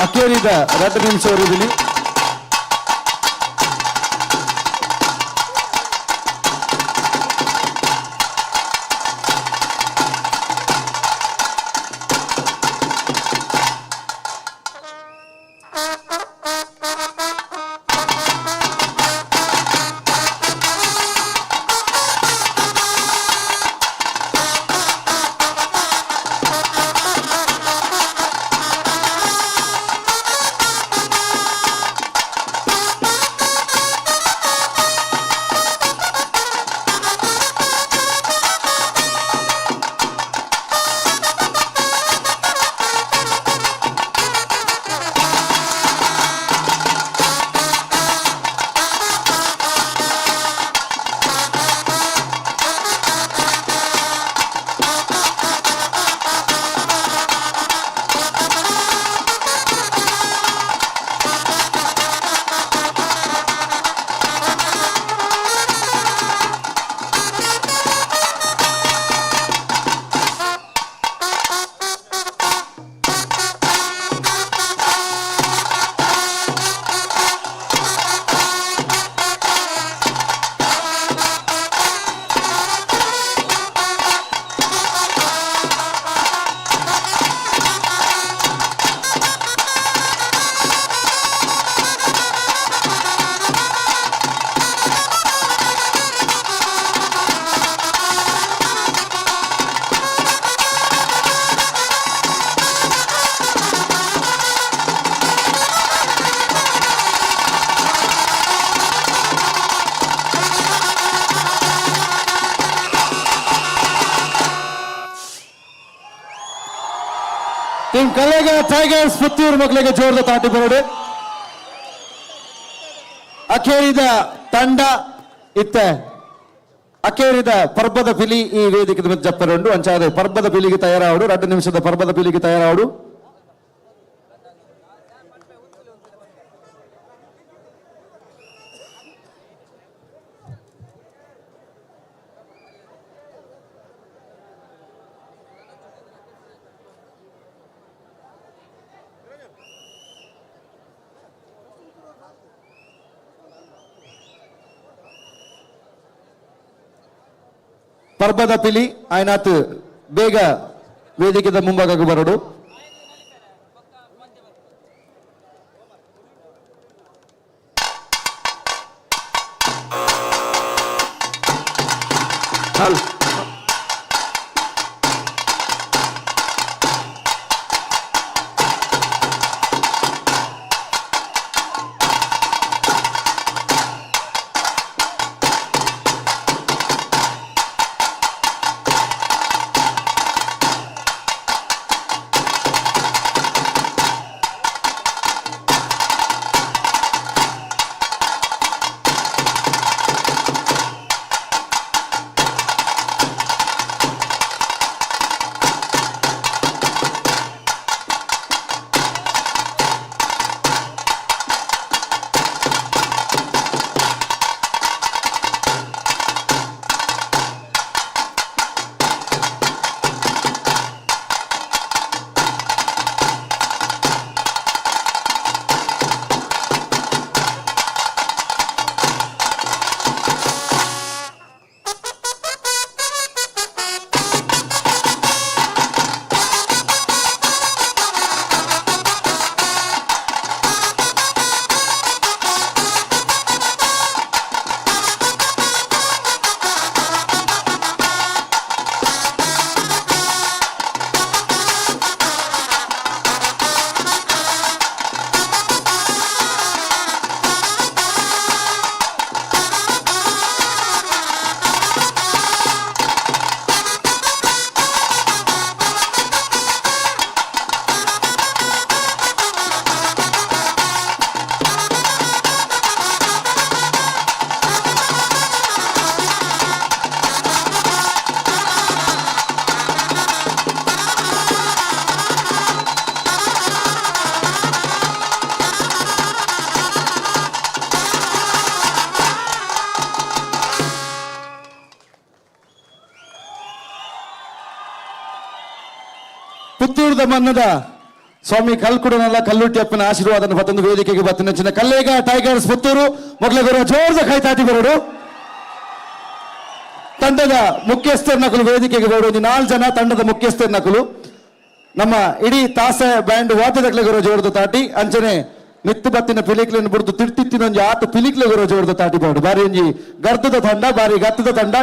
ಅಕೇರಿದ 2 ನಿಮಿಷ ಒರಿದಿನಿ. Team ಕಲೆಗ tigers Puttur ಮಕ್ಕಳಿಗೆ ಜೋರದ ತಾಟಿ ಬರಡು. ಅಖೇರಿದ ತಂಡ ಇತ್ತೆ ಅಖೇರಿದ ಪರ್ಬದ ಪಿಲಿ ಈ ವೇದಿಕೆ ಮಿತ್ತ್ ಜಪ್ಪರುಂಡು. ಅಂಚಾದ ಪರ್ಬದ ಪಿಲಿಗೆ ತಯಾರಾವಡು. 2 ನಿಮಿಷದ ಪರ್ಬದ ಪಿಲಿಗೆ ತಯಾರಾವಡು. ಪರ್ಬದ ಪಿಲಿ ಆಯ್ನಾತ್ ಬೇಗ ವೇದಿಕೆದ ಮುಂಭಾಗಕ್ಕೆ ಬರಡು. ಪುತ್ತೂರುದ ಮನ್ನದ ಸ್ವಾಮಿ ಕಲ್ಕುಡನಲ್ಲ ಕಲ್ಲುಟ್ಟಿ ಅಪ್ಪನ ಆಶೀರ್ವಾದನ ಬತ್ತೊಂದು ವೇದಿಕೆಗೆ ಬತ್ತಿನ ಕಲ್ಲೇಗ ಟೈಗರ್ಸ್ ಪುತ್ತೂರು ಮೊದಲ ಜೋರದ ಕೈ ತಾಟಿ ಬರೋಡು. ತಂಡದ ಮುಖ್ಯಸ್ಥರ ನಕಲು ವೇದಿಕೆಗೆ ಬರೋಡು. ಒಂದು 4 ಜನ ತಂಡದ ಮುಖ್ಯಸ್ಥರ ನಕಲು ನಮ್ಮ ಇಡೀ ತಾಸೆ ಬ್ಯಾಂಡ್ ವಾದ್ಯದಕ್ಲೆ ಗುರು ಜೋರದ ತಾಟಿ ಅಂಚನೆ ಮಿತ್ತು ಬತ್ತಿನ ಪಿಲಿಕ್ಲೆನ್ ಬುಡ್ದು ತಿರ್ತಿತ್ತಿನ ಒಂಜಿ ಆತ ಪಿಲಿಕ್ಲೆ ಗುರು ಜೋರದ ತಾಟಿ ಬೋಡು. ಬಾರಿ ಒಂಜಿ ಗರ್ದದ ತಂಡ, ಬಾರಿ ಗತ್ತದ ತಂಡ.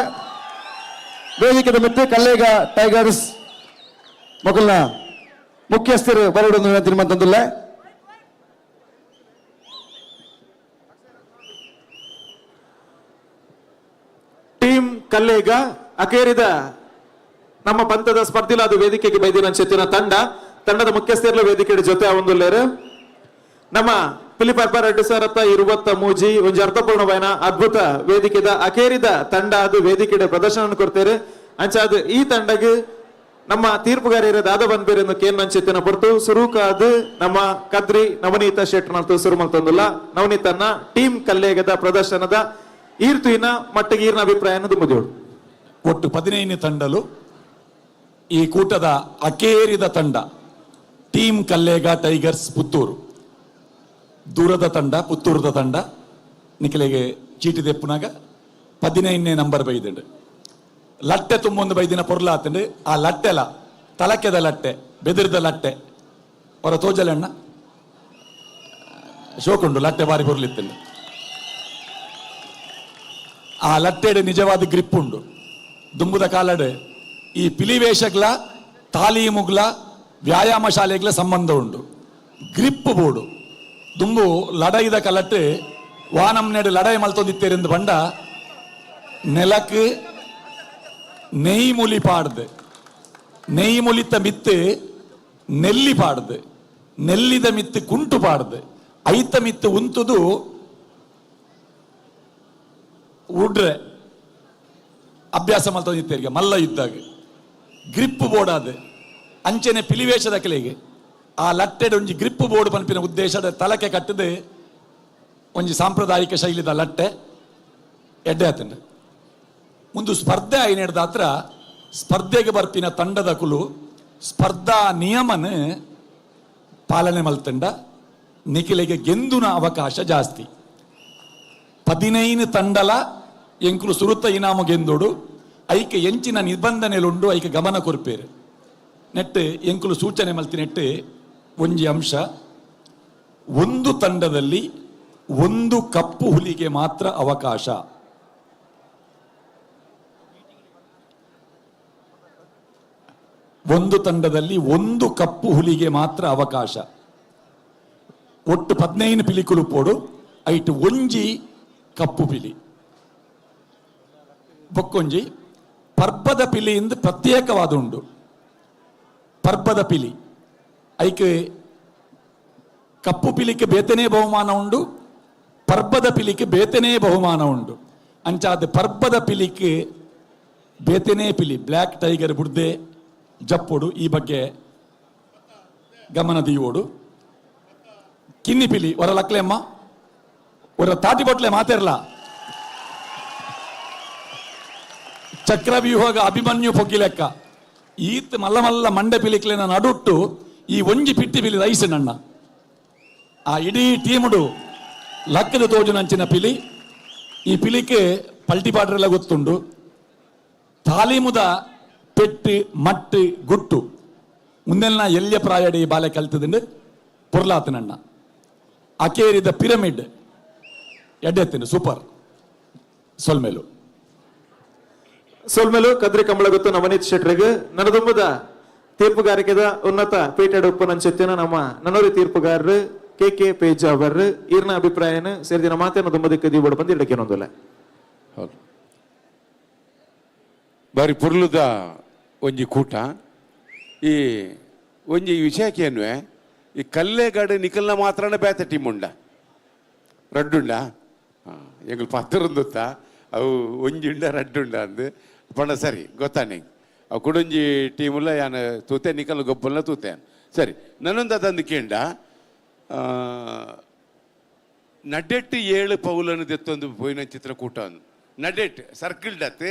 ವೇದಿಕೆದ ಮಿತ್ತು ಕಲ್ಲೇಗ ಟೈಗರ್ಸ್ ಮೊಕಲ್ನ ಮುಖ್ಯಸ್ಥರು ಬರೋಡು ತಿರುಮಂತಂದುಲ್ಲ. ಟೀಮ್ ಕಲ್ಲೇಗ ಅಕೇರಿದ ನಮ್ಮ ಪಂಥದ ಸ್ಪರ್ಧಿಲಾದ ವೇದಿಕೆಗೆ ಬೈದಿನ ಚೆತ್ತಿನ ತಂಡ, ತಂಡದ ಮುಖ್ಯಸ್ಥರ ವೇದಿಕೆ ಜೊತೆ ಒಂದು ಲೇರು ನಮ್ಮ ಪಿಲಿಪ್ 2023 ಒಂಜಿ ಅರ್ಥಪೂರ್ಣವಾಯಿನ ಅದ್ಭುತ ವೇದಿಕೆದ ಅಕೇರಿದ ತಂಡ ಅದು ವೇದಿಕೆಯ ಪ್ರದರ್ಶನ ಕೊಡ್ತೇವೆ. ಅಂಚಾದ ಈ ತಂಡಗೆ ನಮ್ಮ ತೀರ್ಪುಗಾರರ ದಾದ ಬನ್ಬೇರೆಂದು ಕೇನ್ ನಂಚೆತ್ತಿನ ಪೊರ್ತು ಸುರುಕಾದ ನಮ್ಮ ಕದ್ರಿ ನವನೀತ ಶೆಟ್ಟರ್ನಂತೂ ಸುರು ಮಲ್ತೊಂದುಲ್ಲ. ನವನೀತನ್ನ ಟೀಮ್ ಕಲ್ಲೇಗದ ಪ್ರದರ್ಶನದ ಈರ್ತುವಿನ ಮಟ್ಟಿಗೆ ಈರ್ನ ಅಭಿಪ್ರಾಯ ದುಂಬುದಿಯೋಡು. ಒಟ್ಟು 15 ತಂಡಲು ಈ ಕೂಟದ ಅಕೇರಿದ ತಂಡ ಟೀಮ್ ಕಲ್ಲೇಗ ಟೈಗರ್ಸ್ ಪುತ್ತೂರು. ದೂರದ ತಂಡ, ಪುತ್ತೂರದ ತಂಡ. ನಿಖಲೆಗೆ ಚೀಟಿ ದೆಪ್ಪುನಾಗ 15ನೇ ನಂಬರ್ ಬೈದುಂಡು. ಲಟ್ಟೆ ತುಂಬೊಂದು ಬೈದಿನ ಪೊರ್ಲಾತಂಡು. ಆ ಲಟ್ಟೆಲ ತಲಕೆದ ಲಟ್ಟೆ, ಬೆದಿರ್ದ ಲಟ್ಟೆ ಅವರ ತೋಜಲಣ್ಣ ಶೋಕುಂಡು. ಲಟ್ಟೆ ಬಾರಿ ಪೊರ್ಲಿತ್ತಂಡು. ಆ ಲಟ್ಟೆಡ್ ನಿಜವಾದ ಗ್ರಿಪ್ ಉಂಡು. ದುಂಬುದ ಕಾಲಡ್ ಈ ಪಿಲಿವೇಶಗ್ಲ ತಾಲೀಮುಗ್ಲ ವ್ಯಾಯಾಮ ಶಾಲೆಗ್ಲ ಸಂಬಂಧ ಉಂಡು. ಗ್ರಿಪ್ ಬೋಡು. ದುಂಬು ಲಡೈದ ಕಲಟ್ ವಾನಂನೆಡು ಲಡಾಯಿ ಮಲ್ತೊಂದಿತ್ತೇರೆಂದು ಬಂಡ ನೆಲಕ್ ನೆಯ್ ಮುಲಿ ಪಾಡ್ದು, ನೆಯ್ ಮುಲಿತ ಮಿತ್ತು ನೆಲ್ಲಿ ಪಾಡ್ದು, ನೆಲ್ಲಿದ ಮಿತ್ತು ಕುಂಟು ಪಾಡ್ದು, ಐತ ಮಿತ್ತು ಉಂತುದು ಉಡ್ರೆ ಅಭ್ಯಾಸ ಮಲ್ತೊಂದಿತ್ತೇರಿಗೆ ಮಲ್ಲ ಇದ್ದಾಗ ಗ್ರಿಪ್ ಬೋರ್ಡ್ ಆದ ಅಂಚನೆ ಪಿಲಿವೇಶದ ಕಲೆಗೆ ಆ ಲಟ್ಟೆಡ್ ಒಂಜಿ ಗ್ರಿಪ್ ಬೋರ್ಡ್ ಪನ್ಪಿನ ಉದ್ದೇಶದ ತಲಕೆ ಕಟ್ಟದೆ ಒಂಜಿ ಸಾಂಪ್ರದಾಯಿಕ ಶೈಲಿದ ಲಟ್ಟೆ ಎಡ್ಡೆ ಆತಂಡ. ಒಂದು ಸ್ಪರ್ಧೆ ಐನೆಡ್ದ ಹತ್ರ ಸ್ಪರ್ಧೆಗೆ ಬರ್ಪಿನ ತಂಡದ ಕುಲು ಸ್ಪರ್ಧಾ ನಿಯಮನ ಪಾಲನೆ ಮಲ್ತಂಡ ನಿಖಿಲಿಗೆ ಗೆಂದುನ ಅವಕಾಶ ಜಾಸ್ತಿ. 15 ತಂಡಲ ಎಂಕುಲು ಸುರುತ ಇನಾಮು ಗೆಂದೋಡು. ಐಕೆ ಎಂಚಿನ ನಿಬಂಧನೆಲುಂಡು, ಐಕೆ ಗಮನ ಕೊರ್ಪೇರು. ನೆಟ್ಟು ಎಂಕುಲು ಸೂಚನೆ ಮಲ್ತಿ ನೆಟ್ಟು ಒಂಜಿ ಅಂಶ, ಒಂದು ತಂಡದಲ್ಲಿ ಒಂದು ಕಪ್ಪು ಹುಲಿಗೆ ಮಾತ್ರ ಅವಕಾಶ. ಒಂದು ತಂಡದಲ್ಲಿ ಒಂದು ಕಪ್ಪು ಹುಲಿಗೆ ಮಾತ್ರ ಅವಕಾಶ. ಒಟ್ಟು 15 ಪಿಲಿಕುಲು ಪೋಡು, ಐಟು ಒಂಜಿ ಕಪ್ಪು ಪಿಲಿ. ಬೊಕ್ಕೊಂಜಿ ಪರ್ಬದ ಪಿಲಿ ಇಂದು ಪ್ರತ್ಯೇಕವಾದ ಉಂಡು. ಪರ್ಬದ ಪಿಲಿ ಐಕೆ ಕಪ್ಪು ಪಿಲಿಕ್ಕೆ ಬೇತನೇ ಬಹುಮಾನ ಉಂಡು, ಪರ್ಬದ ಪಿಲಿಕ್ಕೆ ಬೇತನೇ ಬಹುಮಾನ ಉಂಡು. ಅಂಚಾದ ಪರ್ಬದ ಪಿಲಿಕ್ಕೆ ಬೇತನೇ ಪಿಲಿ ಬ್ಲ್ಯಾಕ್ ಟೈಗರ್ ಬುಡ್ದೆ ಜಪ್ಪೋಡು. ಈ ಬಗ್ಗೆ ಗಮನ ದೀವೋಡು. ಕಿನ್ನಿ ಪಿಲಿ ಹೊರ ಲಕ್ಲೆಮ್ಮ ಹೊರ ತಾಟಿ ಬೊಟ್ಲೆ ಮಾತಿರ್ಲ. ಚಕ್ರವ್ಯೂಹಗ ಅಭಿಮನ್ಯು ಪೊಗ್ಗಿ ಲೆಕ್ಕ ಈತ್ ಮಲ್ಲ ಮಲ್ಲ ಮಂಡೆ ಪಿಲಿಕ್ಲೆನ ನಡುಟ್ಟು ಈ ಒಂಜಿ ಪಿಟ್ಟಿ ಪಿಲಿ ರೈಸ್ ನಣ್ಣ. ಆ ಇಡೀ ಟೀಮುಡು ಲಕ್ಕದ ತೋಜುನಂಚಿನ ಪಿಲಿ. ಈ ಪಿಲಿಕ್ಕೆ ಪಲ್ಟಿ ಪಾಡ್ರೆಲ್ಲ ಗೊತ್ತುಂಡು. ತಾಲೀಮುದ ಪೆಟ್ಟು ಮಟ್ಟು ಗುಟ್ಟು ಮುಂದೆಲ್ಲ ಎಲ್ಯ ಪ್ರಾಯಡಿ ಬಾಲೆ ಕಲ್ತದಿಂಡು ಪೊರ್ಲಾತನಣ್ಣ. ಅಕೇರಿದ ಪಿರಮಿಡ್ ಎಡ್ಡೆತ್ತಿನ ಸೂಪರ್ ಸೊಲ್ಮೇಲು. ಸೊಲ್ಮೇಲು ಕದ್ರಿ ಕಂಬಳಗುತ್ತು ನವನೀತ್ ಶೆಟ್ರಿಗೆ. ನನದುಂಬದ ತೀರ್ಪುಗಾರಿಕೆದ ಉನ್ನತ ಪೀಠದ ಉಪ್ಪು ನಮ್ಮ ನನೋರಿ ತೀರ್ಪುಗಾರರು ಕೆ ಕೆ ಪೇಜಾವರ್ ಈರ್ನ ಅಭಿಪ್ರಾಯನ ಸೇರಿದಿನ ಮಾತೇನ ದುಂಬದಿಕ್ಕ ದೀಬೋಡು ಬಂದು ಇಡಕ್ಕೇನೊಂದಿಲ್ಲ. ಹೌದು, ಬಾರಿ ಪುರ್ಲುದ ಒಂಜಿ ಕೂಟ. ಈ ಒಂಜಿ ವಿಷಯಕ್ಕೆ ಏನ್ವೆ, ಈ ಕಲ್ಲೆಗಾಡು ನಿಕಲ್ನ ಮಾತ್ರನೇ ಬೇತೆ ಟೀಮ್ ಉಂಡ ರಡ್ಡುಂಡ ಎಂಗುಲು ಪತ್ತರುಂದುತ್ತ ಅವು ಒಂಜಿ ಉಂಡ ರಡ್ಡುಂಡ ಅಂದು ಪಂಡ ಸರಿ ಗೊತ್ತಾನೆ. ಅವು ಕುಡೊಂಜಿ ಟೀಮುಲ್ಲ ಯಾನ್ ತೂತೆ ನಿಕಲ್ ಗೊಬ್ಬಲ್ನ ತೂತೆ. ಸರಿ, ನನ್ನೊಂದು ಅದಂದು ಕೇಂಡ ನಡೆಟ್ಟು 7 ಪೌಲನ್ನು ದೆತ್ತೊಂದು ಪೋಯಿನ ಚಿತ್ರಕೂಟ ಅಂದು. ನಡೆಟ್ ಸರ್ಕಿಲ್ ಡತ್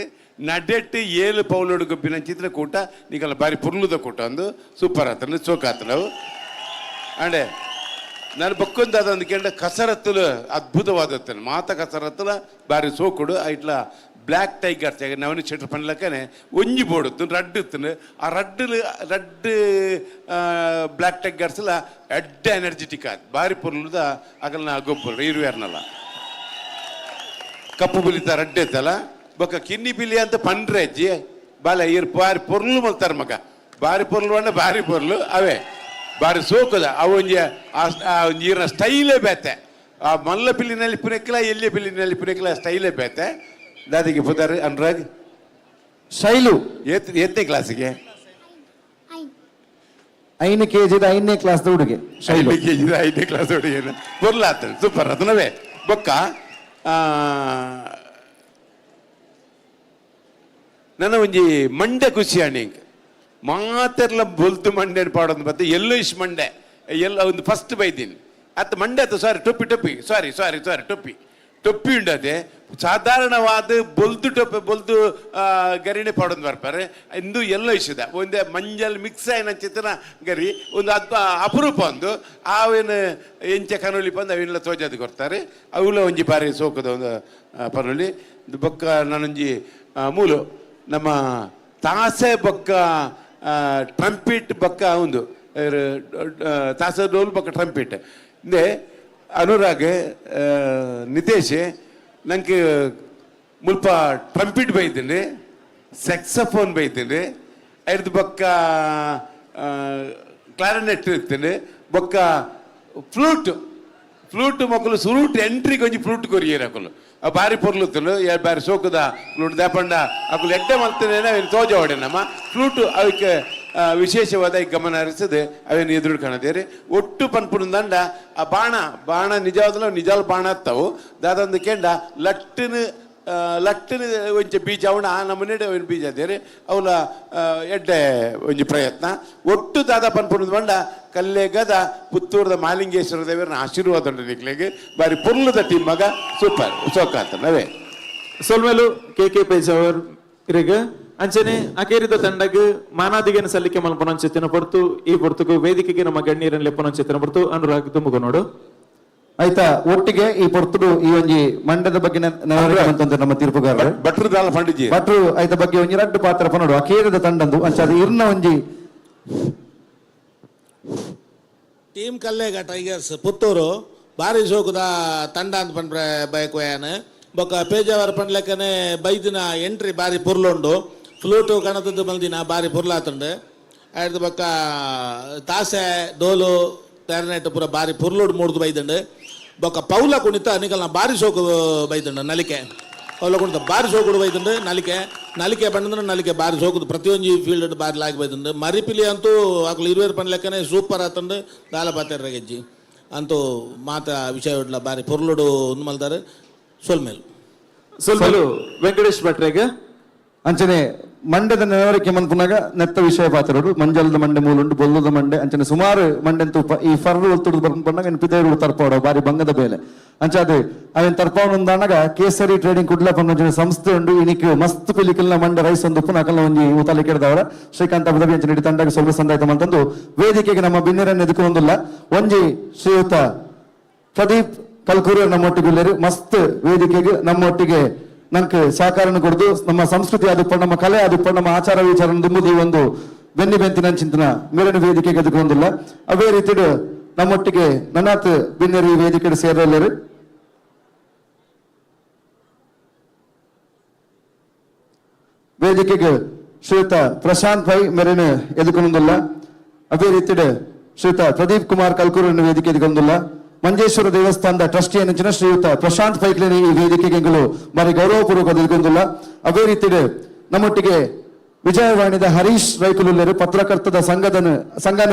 ನಡೆಟ್ 7 ಪೌಲೋಡು ಗೊಬ್ಬಿನ ಚಿತ್ರಕೂಟ ನಿಕಲ ಬಾರಿ ಪುರ್ಲುದ ಕೂಟ ಅಂದು ಸೂಪರ್ ಆತನ ಚೋಕ ಆತನವು. ಅಂಡೆ ನಾನು ಬಕ್ಕೊಂದು ಅದೊಂದು ಕೇಂದ್ರ ಕಸರತ್ತಲು ಅದ್ಭುತವಾದತ್ತನು ಮಾತ ಕಸರತ್ತಲ ಬಾರಿ ಸೋಕುಡು. ಐಟ್ಲ ಬ್ಲ್ಯಾಕ್ ಟೈಗರ್ಸ್ ನವನಿ ಶೆಟ್ರ್ ಪನ್ಲಕ್ಕನೆ ಒಂಜಿ ಬೋಡುತ್ತು ರಡ್ಡು ಇತ್ತನು. ಆ ರಡ್ಡು ರಡ್ಡು ಬ್ಲ್ಯಾಕ್ ಟೈಗರ್ಸ್ಲ ಎಡ್ಡೆ ಎನರ್ಜೆಟಿಕ್ ಆದ್ ಬಾರಿ ಪೊರ್ಲುದ ಅಗಲ್ನ ಗೊಬ್ಬರು ಇರುವೇರ್ನಲ್ಲ ಕಪ್ಪು ಬಿಲಿತ ರಡ್ಡೆ ಇತ್ತಲ್ಲ ಬೊಕ್ಕ ಕಿನ್ನಿ ಬಿಲಿ ಅಂತ ಪಂಡ್ರೆ ಅಜ್ಜಿ ಬಾಲೆ ಇರ್ ಬಾರಿ ಪೊರ್ಲು ಮಲ್ತಾರ ಮಗ. ಬಾರಿ ಪೊರ್ಲು ಅಂಡ ಬಾರಿ ಪೊರ್ಲು ಅವೇ ಬಾರಿ ಸೋಕದ ಅವು ಒಂಜಿ ಆ ಒಂಜಿ ಈರ್ನ ಸ್ಟೈಲೇ ಬೇತೆ. ಆ ಮಲ್ಲ ಪಿಲ್ಲಿ ನಲಿಪುನೆಕ್ಲ ಎಲ್ಲಿ ಪಿಲ್ಲಿ ನಲಿಪುನೆಕ್ಲ ಸ್ಟೈಲೇ ಬೇತೆ. ದಾದಿಗೆ ಪುದಾರ್ ಅನುರಾಗ್. ಶೈಲು. ಎತ್ತನೇ ಕ್ಲಾಸಿಗೆ? 5 ಕೆಜಿದ 5ನೇ ಕ್ಲಾಸ್ ಹುಡುಗಿ ಶೈಲು. 5 ಕೆಜಿದ 5ನೇ ಕ್ಲಾಸ್ ಹುಡುಗಿ ಪೊರ್ಲು ಆತನು ಸೂಪರ್ ಅದನವೇ ಬೊಕ್ಕ. ನನ್ನ ಒಂಜಿ ಮಂಡೆ ಖುಷಿ ಅಣ್ಣ ಮಾತೆರ್ಲ ಬೊಲ್ತು ಮಂಡೆ ಪಾಡೊಂದು ಬತ್ತೆ ಎಲ್ಲೋ ಇಶ್ ಮಂಡೆ ಎಲ್ಲ ಒಂದು ಫಸ್ಟ್ ಬೈದೀನಿ ಅತ್ತ ಮಂಡೆ ಆತು ಸಾರಿ ಟೊಪ್ಪಿ ಟೊಪ್ಪಿ ಸಾರಿ ಸಾರಿ ಸಾರಿ ಟೊಪ್ಪಿ ಟೊಪ್ಪಿ ಉಂಡದೆ ಸಾಧಾರಣವಾದ ಬೊಲ್ದು ಟೊಪ್ಪಿ ಬೊಲ್ದು ಗರಿಣೆ ಪಾಡೊಂದು ಬರ್ತಾರೆ ಇಂದು ಎಲ್ಲೋ ಇಶದ ಒಂದೇ ಮಂಜಲ್ ಮಿಕ್ಸ್ ಆಯ್ನ ಚಿತ್ರನ ಗರಿ ಒಂದು ಅದ್ಭ ಅಪರೂಪ ಒಂದು ಆವೇನು ಎಂಚ ಕನೊಲಿ ಬಂದು ಅವಿನೆಲ್ಲ ತೋಜಾದು ಕೊಡ್ತಾರೆ ಅವುಲ ಒಂಜಿ ಬಾರಿ ಸೋಕದ ಒಂದು ಪನೊಲಿ ಬೊಕ್ಕ ನಾನೊಂಜಿ ಮೂಲು ನಮ್ಮ ತಾಸೆ ಬೊಕ್ಕ ಟ್ರಂಪಿಟ್ ಬೊಕ್ಕ ಒಂದು ತಾಸೆ ಡೋಲ್ ಬೊಕ್ಕ ಟ್ರಂಪಿಟ್ ಇಂದೆ ಅನುರಾಗ್ ನಿತೇಶ್ ನಂಗೆ ಮುಲ್ಪ ಟ್ರಂಪಿಟ್ ಬೈತೀನಿ ಸೆಕ್ಸಫೋನ್ ಬೈತೀನಿ ಐದು ಬೊಕ್ಕ ಕ್ಲಾರಿನೆಟ್ ಇರ್ತೀನಿ ಬೊಕ್ಕ ಫ್ಲೂಟ್ ಫ್ಲೂಟ್ ಮಕ್ಕಳು ಸುರೂಟ್ ಎಂಟ್ರಿಗೆ ಒಂಜಿ ಫ್ಲೂಟ್ ಕೊರಿಯರ್ ಅಕುಲು ಆ ಬಾರಿ ಪೊರ್ಲುತ್ತಲು ಬಾರಿ ಸೋಕುದ ಫ್ಲೂಟ್ ದಾಪಂಡ ಅಕುಲು ಎಡ್ಡೆ ಮಲ್ತೇನೆ ಅವೇನು ತೋಜ ನಮ್ಮ ಫ್ಲೂಟ್ ಅವಕ್ಕೆ ವಿಶೇಷವಾದ ಈ ಗಮನ ಹರಿಸದೆ ಅವೇನು ಎದುರು ಕಾಣದೇರಿ ಒಟ್ಟು ಪನ್ಪುನ ದಂಡ ಆ ಬಾಣ ಬಾಣ ನಿಜವಾದಲ ನಿಜಾಲ ಬಾಣ ಹತ್ತವು ದಾದಂದು ಕೆಂಡ ಲಟ್ಟಿನ ಲಟ್ಟಿನ ಒಂಚ ಬೀಜ ಅವಣ ಆ ನಮೂನೆ ಅವೇನು ಬೀಜ ಅದೇರಿ ಅವಲ ಎಡ್ಡೆ ಒಂಜಿ ಪ್ರಯತ್ನ ಒಟ್ಟು ದಾದ ಪನ್ಪುನ ಬಂಡ ಕಲ್ಲೆಗದ ಪುತ್ತೂರದ ಮಾಲಿಂಗೇಶ್ವರ ದೇವರನ್ನ ಆಶೀರ್ವಾದ ಉಂಟು ನಿಕ್ಲೆಗ್ ಬಾರಿ ಪೊರ್ಲುದ ಟೀಮ್ ಮಗ ಸೂಪರ್ ಸೋಕಾತ ನವೇ. ಸೊಲ್ಮೆಲು ಕೆ ಕೆ ಪೇಜಾವರ್ ಇರೆಗ್ ಅಂಚನೆ ಅಕೇರಿದ ತಂಡಗ್ ಮಾನಾದಿಗೆನ ಸಲ್ಲಿಕೆ ಮಲ್ಪನಂಚೆತ್ತಿನ ಪೊರ್ತು ಈ ಪೊರ್ತುಗು ವೇದಿಕೆಗೆ ನಮ್ಮ ಗಣ್ಯರನ್ನ ಲೆಪ್ಪನಂಚೆತ್ತಿನ ಪೊರ್ತು ಅನುರಾಗ್ ದುಮುಗ ನೋಡು. ಆಯ್ತಾ ಒಟ್ಟಿಗೆ ಈ ಪೊರ್ತುಡು ಈ ಒಂಜಿ ಮಂಡ್ಯದ ಬಗ್ಗೆ ನೆನಪು ನಮ್ಮ ತೀರ್ಪುಗಾರರು ಭಟ್ರು ದಾಲ ಪಂಡಿಜಿ ಭಟ್ರು ಆಯ್ತ ಬಗ್ಗೆ ಒಂಜಿ ರಡ್ಡು ಪಾತ್ರ ಪನೋಡು ಅಕೇರಿದ ತಂಡಂದು ಅಂಚ ಅದು ಇರ್ನ ಒಂಜಿ ಟೀಮ್ ಕಲ್ಲೇಗ ಟೈಗರ್ಸ್ ಪುತ್ತೂರು ಬಾರಿ ಸೋಕುದ ತಂಡ ಅಂತ ಪಂಡ್ರೆ ಬಯಕುಯಾನ ಬೊಕ್ಕ ಪೇಜಾವರ ಪಂಡ್ಲೆಕ್ಕನೆ ಬೈದಿನ ಎಂಟ್ರಿ ಬಾರಿ ಪುರ್ಲುಂಡು ಫ್ಲೂಟು ಕಣತದ್ದು ಮಲ್ದಿನ ಬಾರಿ ಪುರ್ಲಾತುಂಡು ಆಯ್ತು ಬೊಕ್ಕ ತಾಸೆ ಡೋಲು ಕ್ಲಾರಿನೆಟ್ ಪೂರ ಬಾರಿ ಪುರ್ಲುಡು ಮೂಡ್ದು ಬೈದುಂಡು ಬೊಕ್ಕ ಪೌಲ ಕುಣಿತ ನಿಕಲ್ನ ಬಾರಿ ಸೋಕು ಬೈದುಂಡು ನಲಿಕೆ ಪೌಲ ಕುಣಿತ ಬಾರಿ ಸೋಕುಡು ಬೈದುಂಡು ನಲಿಕೆ ನಲಿಕೆ ಪಂಡಂದ್ರೆ ನಲಿಕೆ ಬಾರಿ ಸೋಕುದು ಪ್ರತಿಯೊಂಜಿ ಫೀಲ್ಡ್ ಬಾರಿ ಲಾಗಿ ಬೈದುಂಡು ಮರಿಪಿಲಿ ಅಂತೂ ಅಕ್ಲು ಇರುವೇರು ಪಂಡ್ಲೆಕ್ಕನೆ ಸೂಪರ್ ಆತಂಡು ದಾಲ ಪಾತೆರ ಗೆಜ್ಜಿ ಅಂತೂ ಮಾತ ವಿಷಯ ಬಾರಿ ಪೊರ್ಲುಡು ಉಂದು ಮಲ್ದಾರೆ ಸೊಲ್ಮೇಲು. ಸೊಲ್ಮೆಲು ವೆಂಕಟೇಶ್ ಭಟ್ರೆಗ್. ಅಂಚನೆ ಮಂಡ್ಯದ ನೆನವರಿಕೆ ಮನ್ಪುನಾಗ ನೆತ್ತ ವಿಷಯ ಪಾತ್ರರು ಮಂಜಲದ ಮಂಡೆ ಮೂಲುಂಡು ಬೊಲ್ಲದ ಮಂಡೆ ಅಂಚನೆ ಸುಮಾರು ಮಂಡೆನ್ ತೂಪ ಈ ಫರ್ರು ಒತ್ತುಡು ಬರ್ಪಣ್ಣಗ ಪಿದೇರು ತರ್ಪಾಡ ಬಾರಿ ಬಂಗದ ಬೇಲೆ ಅಂಚಾದ ಅವೇನ್ ತರ್ಪಾವಣ ಕೇಸರಿ ಟ್ರೇಡಿಂಗ್ ಕುಡ್ಲ ಪನ್ನೊಂಜಿನ ಸಂಸ್ಥೆ ಉಂಡು ಇನಿಕ್ ಮಸ್ತ್ ಪಿಲಿಕಲ್ನ ಮಂಡೆ ರೈಸ್ ಒಂದು ಉಪ್ಪು ನಕಲ್ನ ಒಂಜಿ ಊತಲಿ ಕೆಡ್ದವರ ಶ್ರೀಕಾಂತ್ ಅಬುದಾಬಿ ಅಂಚನೆ ಇಡೀ ತಂಡಕ್ಕೆ ಸ್ವಲ್ಪ ಸಂದಾಯ್ತ ಮಂತಂದು ವೇದಿಕೆಗೆ ನಮ್ಮ ಬಿನ್ನೆರನ್ನು ಎದುಕೊಂದಿಲ್ಲ ಒಂಜಿ ಶ್ರೀಯುತ ಪ್ರದೀಪ್ ಕಲ್ಕೂರಿ ನಮ್ಮೊಟ್ಟಿಗೆ ಉಲ್ಲೇರು ಮಸ್ತ್ ವೇದಿಕೆಗೆ ನಮ್ಮೊಟ್ಟಿಗೆ ನಂಗೆ ಸಹಕಾರನ ಕೊಡ್ದು ನಮ್ಮ ಸಂಸ್ಕೃತಿ ಆದುಪ್ಪ ನಮ್ಮ ಕಲೆ ಆದುಪ್ಪ ನಮ್ಮ ಆಚಾರ ವಿಚಾರ ದುಂಬುದು ಈ ಒಂದು ಬೆನ್ನಿ ಬೆಂತಿನ ಚಿಂತನ ಮೇಲಿನ ವೇದಿಕೆಗೆ ಎದುಕೊಂದಿಲ್ಲ. ಅದೇ ರೀತಿ ನಮ್ಮೊಟ್ಟಿಗೆ ನನ್ನಾತ್ ಬಿನ್ನೆರು ಈ ವೇದಿಕೆ ಸೇರಲ್ಲರು. ವೇದಿಕೆಗೆ ಶ್ರೀಯುತ ಪ್ರಶಾಂತ್ ಭೈ ಮೇರಿನ ಎದುಕೊಂದಿಲ್ಲ. ಅದೇ ರೀತಿ ಶ್ರೀಯುತ ಪ್ರದೀಪ್ ಕುಮಾರ್ ಕಲ್ಕೂರನ್ನು ವೇದಿಕೆ ಎದುಕೊಂದಿಲ್ಲ. ಮಂಜೇಶ್ವರ ದೇವಸ್ಥಾನದ ಟ್ರಸ್ಟಿ ಅಂಚಿನ ಶ್ರೀಯುತ ಪ್ರಶಾಂತ್ ಪೈಕ್ಲೇನಿ ಈ ವೇದಿಕೆಗೆ ಬಾರಿ ಗೌರವಪೂರ್ವಕ ಎದುಕೊಂದಿಲ್ಲ. ಅದೇ ರೀತಿ ನಮ್ಮೊಟ್ಟಿಗೆ ವಿಜಯವಾಣಿದ ಹರೀಶ್ ರೈಕುಲುಲ್ಲೇರು ಪತ್ರಕರ್ತದ ಸಂಘನ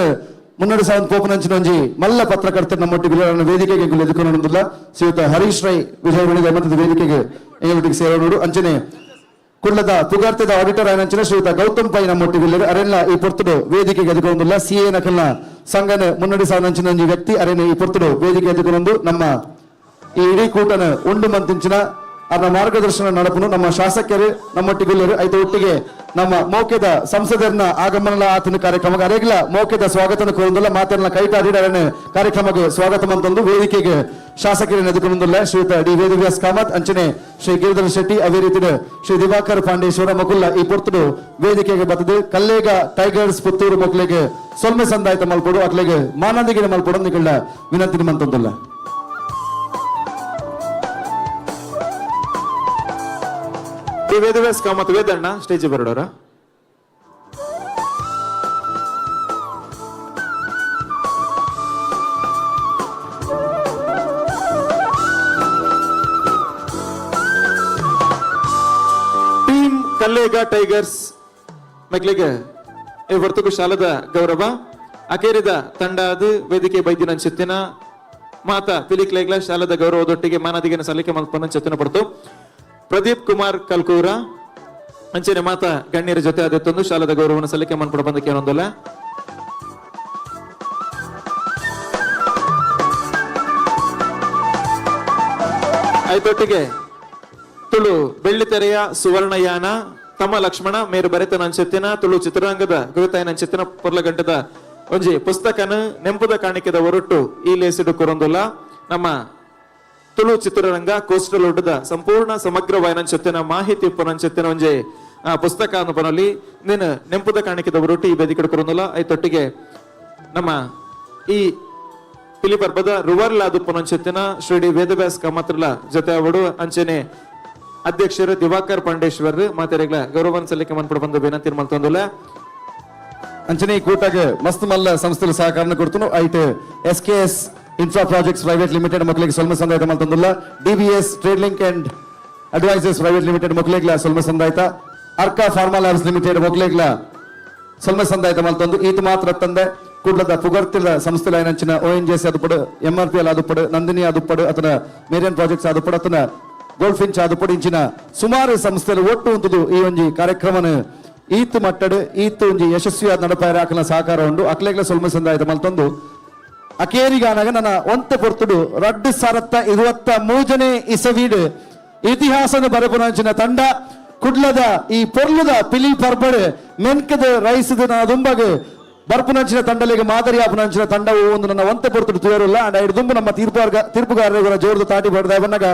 ಮುನ್ನಡೆಸಾವನ್ ಪೋಪನಂಚಿನ ಒಂಜಿ ಮಲ್ಲ ಪತ್ರಕರ್ತರು ನಮ್ಮೊಟ್ಟಿಗೆ ವೇದಿಕೆಗೆ ಎದುಕೊಂದಿಲ್ಲ. ಶ್ರೀಯುತ ಹರೀಶ್ ರೈ ವಿಜಯವಾಣಿದ ಮತ್ತದ ವೇದಿಕೆಗೆ ಎಂಗಳೊಟ್ಟಿಗೆ ಸೇರೋಡು. ಅಂಚನೆ ಕುಳ್ಳದ ಪುಗಾರ್ತದ ಆಡಿಟರ್ ಆಯನಂಚಿನ ಶ್ರೀಯುತ ಗೌತಮ್ ಪೈ ನಮ್ಮೊಟ್ಟಿಗೆ ಅರೆಲ್ಲ ಈ ಪೊರ್ತುಡು ವೇದಿಕೆಗೆ ಎದುಕೊಂದಿಲ್ಲ. ಸಿ ಎ ನಕಲ್ನ ಸಂಘನ ಮುನ್ನಡೆಸಾವನಂಚಿನ ಒಂಜಿ ವ್ಯಕ್ತಿ ಅರೆನ ಈ ಪೊರ್ತುಡು ವೇದಿಕೆ ಎದುಕೊಂಡು ನಮ್ಮ ಈ ಇಡೀ ಕೂಟನ ಉಂಡು ಮಂತಿಂಚಿನ ಅವರ ಮಾರ್ಗದರ್ಶನ ನಡಪನು ನಮ್ಮ ಶಾಸಕರು ನಮ್ಮೊಟ್ಟಿಗುಲ್ಲರು ಐತ ಒಟ್ಟಿಗೆ ನಮ್ಮ ಮೌಕ್ಯದ ಸಂಸದರನ್ನ ಆಗಮನ ಆತನ ಕಾರ್ಯಕ್ರಮಕ್ಕೆ ಅರೇಗ್ಲ ಮೌಕ್ಯದ ಸ್ವಾಗತನ ಕೋರಂದುಲ್ಲ ಮಾತನ್ನ ಕೈಟಾಡಿಡರನೆ ಕಾರ್ಯಕ್ರಮಕ್ಕೆ ಸ್ವಾಗತ ಅಂತಂದು ವೇದಿಕೆಗೆ ಶಾಸಕರ ಎದುಕೊಂದುಲ್ಲ ಶ್ರೀಯುತ ಡಿ ವೇದವ್ಯಾಸ್ ಕಾಮತ್, ಅಂಚನೆ ಶ್ರೀ ಗಿರಿಧರ ಶೆಟ್ಟಿ, ಅದೇ ರೀತಿ ಶ್ರೀ ದಿವಾಕರ್ ಪಾಂಡೇಶ್ವರ ಮಕುಲ್ಲ ಈ ಪೊರ್ತುಡು ವೇದಿಕೆಗೆ ಬತ್ತದು ಕಲ್ಲೇಗ ಟೈಗರ್ಸ್ ಪುತ್ತೂರು ಮಕ್ಕಳಿಗೆ ಸೊಲ್ಮೆ ಸಂದಾಯ್ತ ಮಲ್ಪೊಡು ಅಕ್ಲೆಗೆ ಮಾನಂದಿಗೆ ಮಲ್ಪೊಡು ನಿಗಳ ವಿನಂತಿ ಮಂತಂದುಲ್ಲ. ಡಿ ವೇದವ್ಯಾಸ್ ಕಾಮತ್ ವೇದಣ್ಣ ಸ್ಟೇಜ್ ಬರೋಡೋರ. ಟೀಮ್ ಕಲ್ಲೇಗ ಟೈಗರ್ಸ್ ಮಕ್ಕಳಿಗೆ ಈ ವರ್ತಕು ಶಾಲದ ಗೌರವ. ಅಕೇರಿದ ತಂಡ ಅದು ವೇದಿಕೆ ಬೈದಿನ ಚಿತ್ತಿನ ಮಾತಾ ಪಿಲಿಕ್ಲೇಗ್ಲ ಶಾಲದ ಗೌರವದೊಟ್ಟಿಗೆ ಮಾನದಿಗಿನ ಸಲ್ಲಿಕೆ ಮಲ್ಪನ ಚೆತ್ತಿನ ಪಡ್ತು ಪ್ರದೀಪ್ ಕುಮಾರ್ ಕಲ್ಕೂರ ಅಂಚನೆ ಮಾತಾ ಗಣ್ಯರ ಜೊತೆ ಅದೆತ್ತೊಂದು ಶಾಲದ ಗೌರವವನ್ನು ಸಲ್ಲಿಕೆ ಮನ್ಪಡ ಬಂದಕ್ಕೆ ಏನೊಂದಲ್ಲ. ಆಯ್ತೊಟ್ಟಿಗೆ ತುಳು ಬೆಳ್ಳಿತೆರೆಯ ಸುವರ್ಣಯಾನ ತಮ್ಮ ಲಕ್ಷ್ಮಣ ಮೇರು ಬರೆತ ನಂಚೆತ್ತಿನ ತುಳು ಚಿತ್ರರಂಗದ ಗುರುತಾಯ ನಂಚೆತ್ತಿನ ಪೊರ್ಲಗಂಟದ ಒಂಜಿ ಪುಸ್ತಕನ ನೆಂಪುದ ಕಾಣಿಕೆದ ಹೊರಟು ಈ ಲೇಸಿಡು ಕೊರೊಂದುಲ್ಲ. ನಮ್ಮ ತುಳು ಚಿತ್ರರಂಗ ಕೋಸ್ಟಲ್ ಒಡ್ಡದ ಸಂಪೂರ್ಣ ಸಮಗ್ರ ವಾಯನಂಚೆತ್ತಿನ ಮಾಹಿತಿ ಉಪ್ಪನಂಚೆತ್ತಿನ ಒಂಜಿ ಪುಸ್ತಕ ಅನುಪನಲ್ಲಿ ನೀನು ನೆಂಪುದ ಕಾಣಿಕೆದ ಹೊರಟು ಈ ಬೇದಿಕಡೆ ಕೊರೊಂದುಲ್ಲ. ಐತೊಟ್ಟಿಗೆ ನಮ್ಮ ಈ ಪಿಲಿಪರ್ಬದ ರುವರ್ಲಾದು ಪುನಂಚೆತ್ತಿನ ಶ್ರೀ ಡಿ ವೇದವ್ಯಾಸ್ ಕಮತ್ರಲ ಜೊತೆ ಅವಡು ಅಂಚನೆ ಅಧ್ಯಕ್ಷರು ದಿವಾಕರ್ ಪಾಂಡೇಶ್ವರ್ ಮಾತೆರೆಗ್ಲ ಗೌರವನ್ ಸಲ್ಲಿಕೆ ಮನ್ಪಡ ಬಂದು ವಿನಂತಿ ಮಲ್ತೊಂದುಲ್ಲ. ಅಂಚನೆ ಈ ಕೂಟಗೆ ಮಸ್ತ್ ಮಲ್ಲ ಸಂಸ್ಥೆలు ಸಹಕಾರನ ಕೊಡ್ತನು. ಐಟ್ S K S infra projects private limited ಮಕ್ಕಳಿಗೆ ಸೊಲ್ಮ ಸಂದಾಯ್ತ ಮಲ್ತೊಂದುಲ್ಲ. DBS trade link and advisors private limited ಮಕ್ಕಳಿಗೆ ಸೊಲ್ಮ ಸಂದಾಯ್ತ. ಅರ್ಕಾ ಫಾರ್ಮಾ ಲ್ಯಾಬ್ಸ್ ಲಿಮಿಟೆಡ್ ಮಕ್ಕಳಿಗೆ ಸೊಲ್ಮ ಸಂದಾಯ್ತ ಮಲ್ತೊಂದು. ಈತ ಮಾತ್ರ ತಂದೆ ಕುಡ್ಲದ ಪುಗರ್ತಿಲ ಸಂಸ್ಥೆಲ ಏನಂಚಿನ ಓ ಎನ್ ಜೆ ಸಿ ಅದುಪಡು, ಎಂ ಆರ್ ಪಿ ಎಲ್ ಅದುಪಡು, ನಂದಿನಿ ಅದುಪಡು, ಅತನ ಮೇರಿಯನ್ ಪ್ರಾಜೆಕ್ಟ್ಸ್ ಅದುಪಡು, ಅತನ ಗೋಲ್ಡ್ ಫಿಂಚ್ ಅದುಪಡು, ಇಂಚಿನ ಸುಮಾರು ಸಂಸ್ಥೆలు ಒಟ್ಟು ಉಂಟುದು ಈ ಒಂಜಿ ಕಾರ್ಯಕ್ರಮನ ಈತ್ ಮಟ್ಟಡು ಈತ್ ಒಂಜಿ ಯಶಸ್ವಿಯಾದ ನಡಪಾಯರ ಅಕಲ್ನ ಸಹಕಾರ ಉಂಡು. ಅಕ್ಲೆಗ್ಲ ಸೊಲ್ಮ ಸಂದಾಯ್ತ ಮಲ್ತೊಂದು. ಅಕೇರಿಗಾನಗ ನನ್ನ ಒಂತೆ ಪೊರ್ತುಡು 2023ನೇ ಇಸವೀಡು ಇತಿಹಾಸನ ಬರಪುನಂಚಿನ ತಂಡ ಕುಡ್ಲದ ಈ ಪೊರ್ಲುದ ಪಿಲಿ ಪರ್ಬಡ್ ಮೆನ್ಕದ ರೈಸದ ನನ್ನ ದುಂಬಗ್ ಬರ್ಪುನಂಚಿನ ತಂಡಲಿಗೆ ಮಾದರಿ ಆಪುನಂಚಿನ ತಂಡವು ಒಂದು ನನ್ನ ಒಂತೆ ಪೊರ್ತುಡು ತುಯರುಲ್ಲ. ಅಂಡ್ ಐದು ದುಂಬು ನಮ್ಮ ತೀರ್ಪುಗಾರರ ಜೋರ್ದು ತಾಟಿ ಬಡ್ದ ಬನ್ನಗ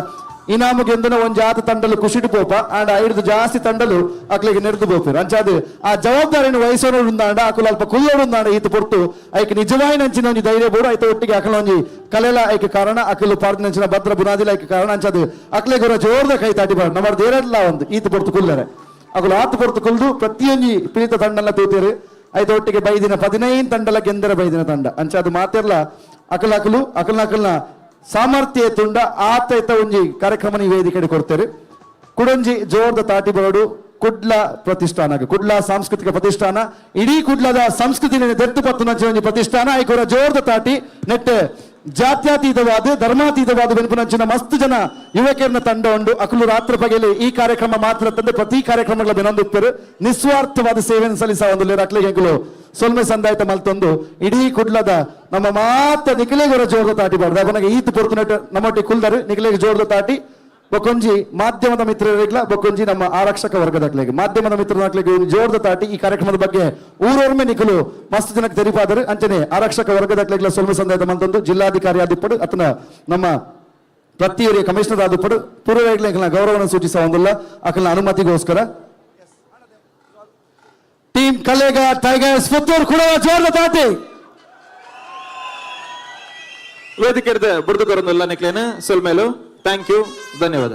ಇನಾಮುಗೆಂದನ ಒಂಜಿ ಆತ ತಂಡಲು ಖುಷಿಡು ಪೋಪ ಅಂಡ್ ಐದು ಜಾಸ್ತಿ ತಂಡಲು ಅಕ್ಲಿಗೆ ನೆರೆದು ಪೋಪೆರ್. ಅಂಚಾದ್ ಆ ಜವಾಬ್ದಾರಿಯನ್ನು ವಹಿಸೋರು ಉಂದಾಂಡ ಅಕುಲು ಅಲ್ಪ ಕುಲ್ಲೋಡು ಉಂದಾಂಡ ಈತ ಪೊರ್ತು ಐಕ್ ನಿಜವಾಯಿನಂಚಿನ ಒಂಜಿ ಧೈರ್ಯ ಬೋಡು. ಐತ ಒಟ್ಟಿಗೆ ಅಕಲ ಒಂಜಿ ಕಲೆಲ ಐಕ್ ಕಾರಣ, ಅಕಲು ಪಾರ್ದಿನಂಚಿನ ಭದ್ರ ಬುನಾದಿಲ ಐಕ್ ಕಾರಣ. ಅಂಚಾದ್ ಅಕ್ಲೆಗುರ ಜೋರ್ದ ಕೈ ತಾಟಿ ಬಾಡ ನಮ್ಮ ದೇರಡ್ಲ ಒಂದು ಈತ ಪೊರ್ತು ಕುಲ್ಲರೆ ಅಕುಲು ಆತ ಪೊರ್ತು ಕುಲ್ದು ಪ್ರತಿಯೊಂಜಿ ಪೀಡಿತ ತಂಡಲ ತೂತೇರು. ಐತ ಒಟ್ಟಿಗೆ ಬೈದಿನ 15 ತಂಡಲ ಗೆಂದರ ಬೈದಿನ ತಂಡ. ಅಂಚಾದ್ ಮಾತೆರ್ಲ ಅಕಲ ಅಕಲು ಅಕಲ್ನ ಅಕಲ್ನ ಸಾಮರ್ಥ್ಯ ತುಂಡ ಆತ ಇತ್ತ ಒಂಜಿ ಕಾರ್ಯಕ್ರಮ ನೀವು ವೇದಿಕೆ ಕೊಡ್ತೇವೆ. ಕುಡೊಂಜಿ ಜೋರ್ದ ತಾಟಿ ಬರೋಡು ಕುಡ್ಲ ಪ್ರತಿಷ್ಠಾನ, ಕುಡ್ಲ ಸಾಂಸ್ಕೃತಿಕ ಪ್ರತಿಷ್ಠಾನ, ಇಡೀ ಕುಡ್ಲದ ಸಂಸ್ಕೃತಿ ದೆತ್ತು ಪತ್ತು ಒಂಜಿ ಪ್ರತಿಷ್ಠಾನ. ಐಕುರ ಜೋರ್ದ ತಾಟಿ ನೆಟ್ ಜಾತ್ಯತೀತವಾದ ಧರ್ಮಾತೀತವಾದ ಬೆನ್ಪುನಂಚಿನ ಮಸ್ತ್ ಜನ ಯುವಕರನ್ನ ತಂಡ ಉಂಡು. ಅಕುಲು ರಾತ್ರಿ ಪಗಲಿ ಈ ಕಾರ್ಯಕ್ರಮ ಮಾತ್ರ ತಂದೆ ಪ್ರತಿ ಕಾರ್ಯಕ್ರಮಗಳ ಬೆನೊಂದಿಪ್ಪರು ನಿಸ್ವಾರ್ಥವಾದ ಸೇವೆಯನ್ನು ಸಲ್ಲಿಸ ಒಂದು ಅಕ್ಲಿಗೆ ಎಂಕುಲು ಸೊಲ್ಮೆ ಸಂದಾಯ್ತ ಮಲ್ತೊಂದು ಇಡೀ ಕುಡ್ಲದ ನಮ್ಮ ಮಾತ ನಿಖಿಲೇಗರ ಜೋರ್ದ ತಾಟಿ ಬಾರ್ದು. ಅವನಿಗೆ ಈತ್ ಪೊರ್ತು ನೆಟ್ಟು ನಮ್ಮೊಟ್ಟಿಗೆ ಕುಲ್ದರು ನಿಖಿಲೇಗೆ ಜೋರ್ದ ತಾಟಿ. ಬೊಕೊಂಜಿ ಮಾಧ್ಯಮದ ಮಿತ್ರರಿಗ್ಲ, ಬೊಕೊಂಜಿ ನಮ್ಮ ಆರಕ್ಷಕ ವರ್ಗದಕ್ಲೆಗೆ, ಮಾಧ್ಯಮದ ಮಿತ್ರನಕ್ಲೆಗೆ ಜೋರ್ದ ತಾಟಿ. ಈ ಕಾರ್ಯಕ್ರಮದ ಬಗ್ಗೆ ಊರೊರ್ಮೆ ನಿಖಲು ಮಸ್ತ್ ಜನಕ್ಕೆ ತೆರಿಪಾದರು. ಅಂಚನೆ ಆರಕ್ಷಕ ವರ್ಗದಕ್ಲೆಗ್ಲ ಸೊಲ್ಮೆ ಸಂದಾಯ್ತ ಮಲ್ತೊಂದು ಜಿಲ್ಲಾಧಿಕಾರಿ ಆದಿಪ್ಪಡು ಅತನ ನಮ್ಮ ಪ್ರತಿಯೊರಿಯ ಕಮಿಷನರ್ ಆದಿಪ್ಪಡು ಪೂರ್ವಗಳ ಗೌರವವನ್ನು ಸೂಚಿಸ ಒಂದಿಲ್ಲ ಅಕಲ್ನ ಅನುಮತಿಗೋಸ್ಕರ. ಟೀಮ್ ಕಲೇಗ ಟೈಗರ್ಸ್ ಪುತ್ತೂರು ಕೂಡ ಜೋರ್ದ ತಾಟಿ. ವೇದಿಕೆ ಬುಡ್ದು ಕೊರೊಂದುಲ್ಲ ನಿಕ್ಲೇನ ಸೊಲ್ಮೇಲು. Thank you, ಧನ್ಯವಾದ.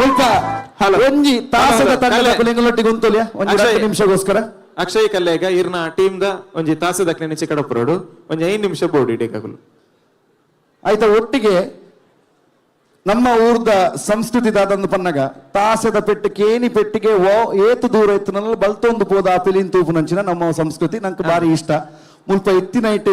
ಮುಲ್ಪ ಹಲೋ. ಒಂಜಿ ತಾಸದ ಹಲೋ, ತಂಡದ ಕಲೆ. ಕುಲಿಂಗಲೊಟ್ಟಿಗೆ ಉಂತೊಲಿಯ ಒಂಜಿ ಅಕ್ಷಯ್. 2 ನಿಮಿಷಗೋಸ್ಕರ. ಅಕ್ಷಯ್ ಕಲ್ಲೇಗ ಇರ್ನ ಟೀಮ್ ದ ಒಂಜಿ ತಾಸದ ನಿಚೆ ಕಡಪುರೋಡು ಒಂಜಿ 5 ನಿಮಿಷ ಬೋರ್ಡ್ ಇಡೀಕಗುಲು. ಆಯ್ತಾ, ಒಟ್ಟಿಗೆ ನಮ್ಮ ಊರ್ದ ಸಂಸ್ಕೃತಿ ದಾದಂದು ಪನ್ನಗ ತಾಸದ ಪೆಟ್ಟು ಕೇನಿ ಪೆಟ್ಟಿಗೆ ಓ ಏತು ದೂರ ಇತ್ತು ನನ್ನ ಬಲ್ತೊಂದು ಪೋದ ಆ ಪಿಲಿನ್ ತೂಪುನಂಚಿನ ನಮ್ಮ ಸಂಸ್ಕೃತಿ ನಂಗೆ ಬಾರಿ ಇಷ್ಟ. ಮುಲ್ಪ ಇತ್ತಿನೈಟ್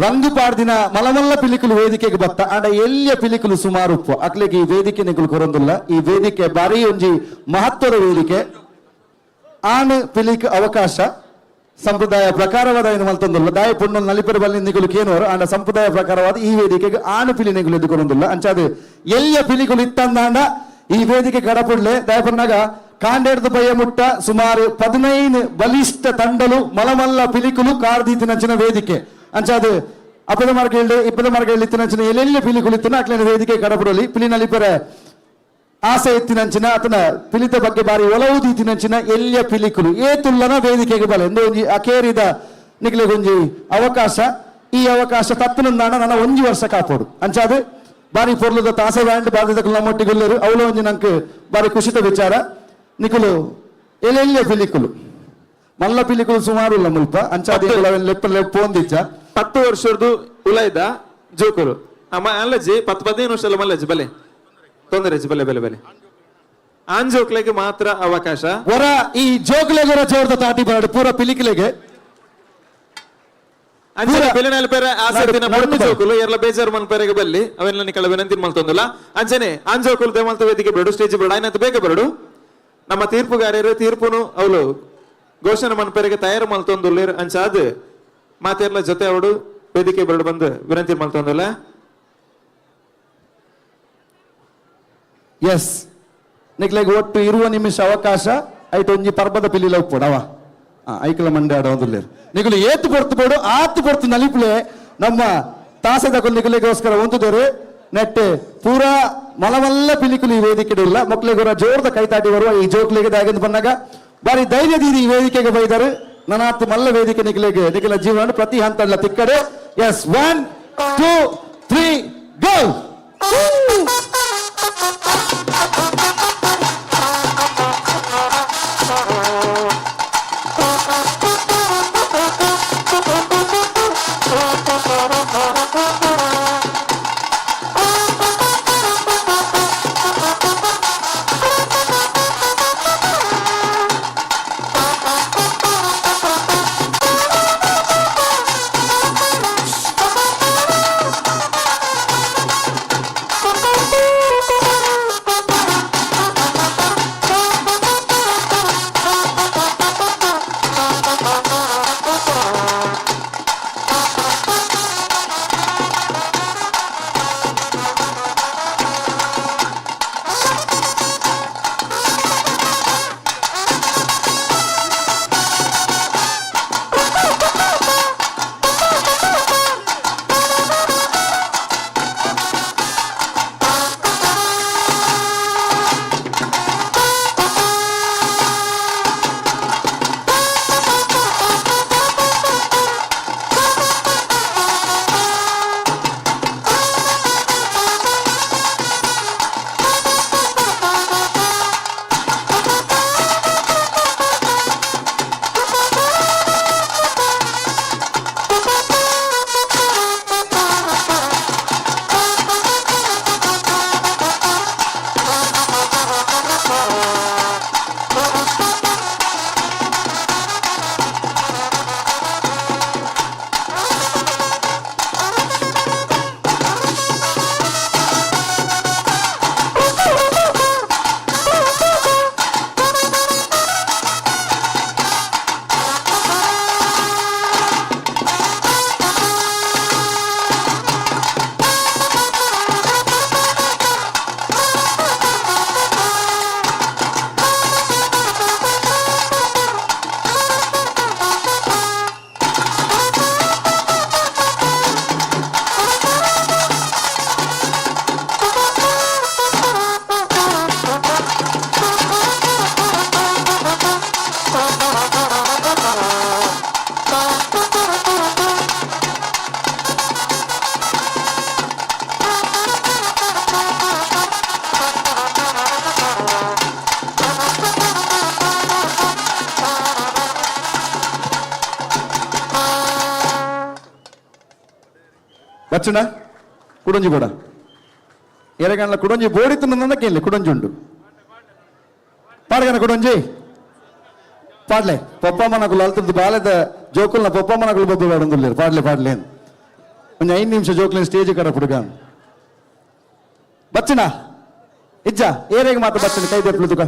ರಂಗು ಪಾಡ್ದಿನ ಮಲಮಲ್ಲ ಪಿಲಿಕುಲು ವೇದಿಕೆಗೆ ಬತ್ತ ಆಂಡ ಎಲ್ಲಿಯ ಪಿಲಿಕುಲು ಸುಮಾರು ಉಪ್ಪು ಅಕ್ಲೆಗೆ ಈ ವೇದಿಕೆ ನಿಕುಲು ಕೊರೊಂದುಲ್ಲ. ಈ ವೇದಿಕೆ ಬಾರಿ ಒಂಜಿ ಮಹತ್ವದ ವೇದಿಕೆ. ಆಣ್ ಪಿಲಿಕ್ ಅವಕಾಶ ಸಂಪ್ರದಾಯ ಪ್ರಕಾರವಾದ ಏನು ಮಲ್ತೊಂದುಲ್ಲ ದಾಯ ಪುಣ್ಣು ನಲಿಪೆರ ಬಲ್ಲಿ ನಿಗುಲು ಕೇನೋರು ಆಂಡ ಸಂಪ್ರದಾಯ ಪ್ರಕಾರವಾದ ಈ ವೇದಿಕೆಗೆ ಆಣು ಪಿಲಿ ನಿಗುಲು ಎದ್ದುಕೊರೊಂದುಲ್ಲ. ಅಂಚಾದ ಎಲ್ಲಿಯ ಪಿಲಿಕುಲು ಇತ್ತಂದಾಂಡ ಈ ವೇದಿಕೆ ಕಡಪುಡ್ಲೆ ದಯಪನ್ನಾಗ ಕಾಂಡೇಡ್ದ ಬಯ್ಯ ಮುಟ್ಟ ಸುಮಾರು 15 ಬಲಿಷ್ಠ ತಂಡಲು ಮಲಮಲ್ಲ ಪಿಲಿಕುಲು ಕಾರ್ದೀತಿನಂಚಿನ ವೇದಿಕೆ. ಅಂಚಾದ ಅಪ್ಪದ ಮಾರ್ಗ ಹೇಳಿ ಇಪ್ಪದ ಮಾರ್ಗ ಹೇಳಿ ಇತ್ತಿನಂಚಿನ ಎಲ್ಲೆಲ್ಲಿ ಪಿಲಿಕುಲು ಇತ್ತಿನ ಅಕ್ಲಿನ ವೇದಿಕೆ ಕಡಪುಡಲಿ ಪಿಲಿ ನಲಿಪೆರೆ ಆಸೆ ಎತ್ತಿನಂಚಿನ ಆತನ ಪಿಲಿತ ಬಗ್ಗೆ ಬಾರಿ ಒಲವು ದೀತಿನಂಚಿನ ಎಲ್ಲಿಯ ಪಿಲಿಕುಲು ಏತುಲ್ಲನ ವೇದಿಕೆಗೆ ಬಲೆ ಎಂದು ಒಂಜಿ ಅಕೇರಿದ ನಿಕ್ಲೆಗ್ ಒಂಜಿ ಅವಕಾಶ. ಈ ಅವಕಾಶ ತತ್ತಿನಂದಾಣ ನನ್ನ ಒಂಜಿ ವರ್ಷ ಕಾಪೋಡು. ಅಂಚಾದ ಬಾರಿ ಪೊರ್ಲುದ ತಾಸೆ ಬ್ಯಾಂಡ್ ಬಾಧ್ಯತಕುಲು ನಮ್ಮೊಟ್ಟಿಗುಲ್ಲರು ಅವಳು ಒಂಜಿ ನಂಕ್ ಬಾರಿ ಖುಷಿತ ವಿಚಾರ. ನಿಕುಲು ಎಲ್ಲೆಲ್ಲಿಯ ಪಿಲಿಕುಲು ಮಲ್ಲ ಪಿಲಿಕುಲು ಸುಮಾರು ಇಲ್ಲ ಮುಲ್ಪ ಅಂಚಾದ ಲೆಪ್ಪ ಲೆಪ್ಪೊಂದಿಜ್ಜ. 10 ವರ್ಷದ್ದು ಉಲೈದ ಜೋಕುಲು ಅಮ್ಮ ಅಲ್ಲಜ್ಜಿ 10-15 ವರ್ಷ ಮಲ್ಲಜ್ಜಿ ಬಲೆ ತೊಂದರೆ ಬಲೆ ಬಲೆ ಬಲೆ ಆನ್ ಜೋಕ್ಲೆಗೆ ಮಾತ್ರ ಅವಕಾಶ. ಹೊರ ಈ ಜೋಕ್ಲೆಗೊರ ಜೋರ್ದ ತಾಟಿ ಬರಡು ಪೂರ ಪಿಲಿಕಿಲೆಗೆ ಅಂಚನೆ ಪೂರ ಬೆಲೆನಾಲ್ ಪೇರೆ ಆಸಕ್ತಿನ ನಡು- ಪೊಣ್ಣು ನಡು ಜೋಕುಲು ಎರ್ಲ ಬೇಜಾರು ಮನ್ ಪೇರೆಗೆ ಬಲ್ಲಿ ಅವೆಲ್ಲ ನಿಕಲ ವಿನಂತಿ ಮಲ್ತೊಂದುಲ್ಲ. ಅಂಚನೆ ಆನ್ ಜೋಕುಲು ದೇಮಲ್ತ ವೇದಿಕೆ ಬರಡು ಸ್ಟೇಜ್ ಬರಡು ಆಯ್ನಂತ ಬೇಗ ಬರಡು. ನಮ್ಮ ತೀರ್ಪುಗಾರರು ತೀರ್ಪುನು ಅವಳು ಘೋಷಣೆ ಮನ್ಪೆರೆಗೆ ತಯಾರು ಮಲ್ತೊಂದುಲ್ಲೇರು. ಅಂಚಾದ್ ಮಾತೆರ್ಲ ಜೊತೆ ಅವಡು ವೇದಿಕೆ ಬರಡು ಬಂದು ವಿನಂತಿ ಮಲ್ತೊಂದುಲ್ಲ. ಎಸ್ ನಿಕ್ಲೆಗ್ ಒಟ್ಟು 20 ನಿಮಿಷ ಅವಕಾಶ. ಐಟ್ ಒಂಜಿ ಪರ್ಬದ ಪಿಲಿಲ ಉಪ್ಪುಡವ ಐಕಲ ಮಂಡೆ ಆಡೋದುಲ್ಲೇರು ನಿಗುಲು ಏತು ಪೊರ್ತು ಬೋಡು ಆತು ಪೊರ್ತು ನಲಿಪುಲೆ ನಮ್ಮ ತಾಸದ ನಿಗುಲಿಗೋಸ್ಕರ ಒಂದುದೊರು ನೆಟ್ ಪೂರಾ ಮಲಮಲ್ಲ ಪಿಲಿಕುಲು ಈ ವೇದಿಕೆ ಇಲ್ಲ ಮಕ್ಳಿಗೊರ ಜೋರ್ದ ಕೈತಾಟಿ ಬರುವ ಈ ಜೋಕ್ಲಿಗೆ ದಾಗಿಂದ ಬಂದಾಗ ಬಾರಿ ಧೈರ್ಯ ದೀದಿ ಈ ವೇದಿಕೆಗೆ ಬೈದರು. ನನಾತ್ ಮಲ್ಲ ವೇದಿಕೆ ನಿಖಿಲಿಗೆ ನಿಖಿಲ ಜೀವನ ಪ್ರತಿ ಹಂತ ತಿಕ್ಕಡೆ. ಎಸ್ 1 2 3 ಗೋ. ಬಚ್ಚಣ ಕುಡೊಂಜಿ ಬೋಡ ಎರೆಗಣ್ಣ ಕುಡೊಂಜಿ ಬೋಡಿತ್ತು ಕೇಳಿ ಕುಡೊಂಜಿ ಉಂಡು. ಪಾಡ್ಗನ ಕುಡೊಂಜಿ ಪಾಡ್ಲೆ. ಪೊಪ್ಪ ಮನಕುಲು ಅಲ್ತದ್ದು ಬಾಲೆದ ಜೋಕುಲ್ನ ಪೊಪ್ಪ ಮನಕುಲು ಬೊಬ್ಬೆ ಪಾಡೊಂದುಲ್ಲೆರ್. ಪಾಡ್ಲೆ ಪಾಡ್ಲೆ. ಒಂಜಿ 5 ನಿಮಿಷ ಜೋಕುಲಿನ ಸ್ಟೇಜ್ ಕಡ ಪುಡುಗ. ಬಚ್ಚಣ ಇಜ್ಜ ಏರೆಗೆ ಮಾತ್ರ ಬಚ್ಚಣ ಕೈ ದೆಪ್ಲು ತುಕ.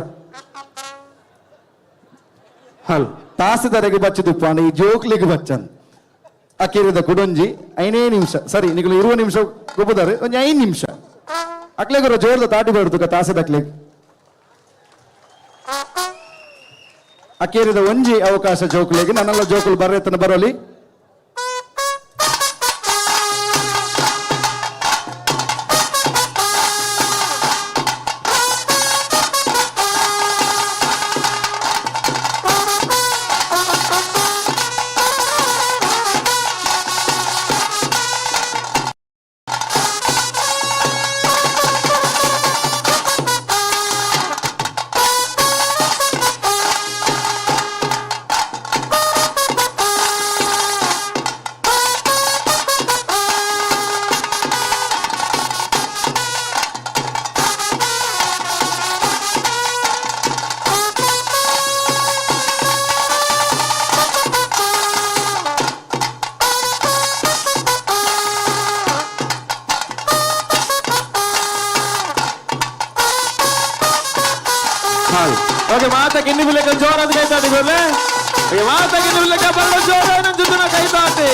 ಹಲ್. ತಾಸದರೆಗೆ ಬಚ್ಚುದುಪ್ಪ ಈ ಜೋಕ್ಲಿಗೆ ಬಚ್ಚನ್. ಅಕೇರಿದ ಕುಡೊಂಜಿ 5 ನಿಮಿಷ ಸರಿ ನಿಕಲು 20 ನಿಮಿಷ ಗೊಬ್ಬದಾರೆ, ಒಂಜಿ 5 ನಿಮಿಷ ಅಕ್ಲೆಗುರ ಜೋರ್ದ ತಾಟಿ ಬೇಡ್ತುಕ ತಾಸದ ಅಕ್ಲೆಗ್. ಅಕೇರಿದ ಒಂಜಿ ಅವಕಾಶ ಜೋಕುಲೆಗ್. ನನ್ನೆಲ್ಲ ಜೋಕುಲು ಬರ್ರೆತ್ತನ ಬರೋಲಿ. ಓಕೆ, ಮಾತ ಗಿನ್ನಿ ಬಿಲೆಕ ಜೋರಾದ ಕೈ ತಾಟಿ ಬರ್ಲೆ. ಓಕೆ, ಮಾತ ಗಿನ್ನಿ ಬಿಲೆಕ ಬರಲ ಜೋರಾದ ಜೊತೆ ಕೈ ತಾಟಿ.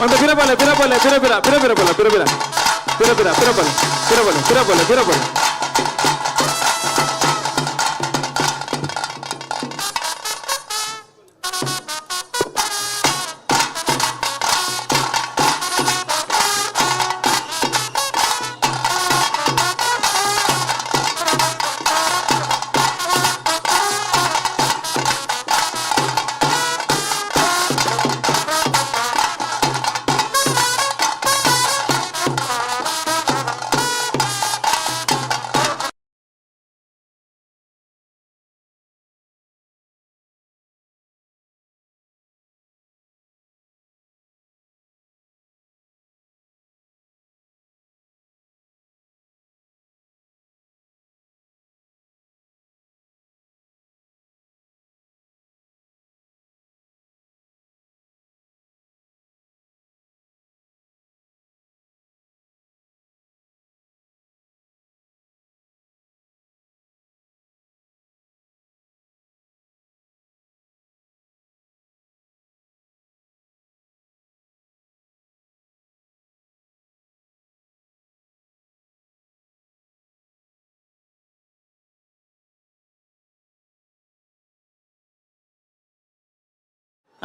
ಒಂದು ಪಿರಬಲೆ ಪಿರಬಲೆ ಪಿರ ಪಿರ ಪಿರ ಪಿರಬಲ ಪಿರ ಪಿರ ಪಿರ ಪಿರ ಪಿರಬಲ ಪಿರಬಲ ಪಿರಬಲ ಪಿರಬಲ.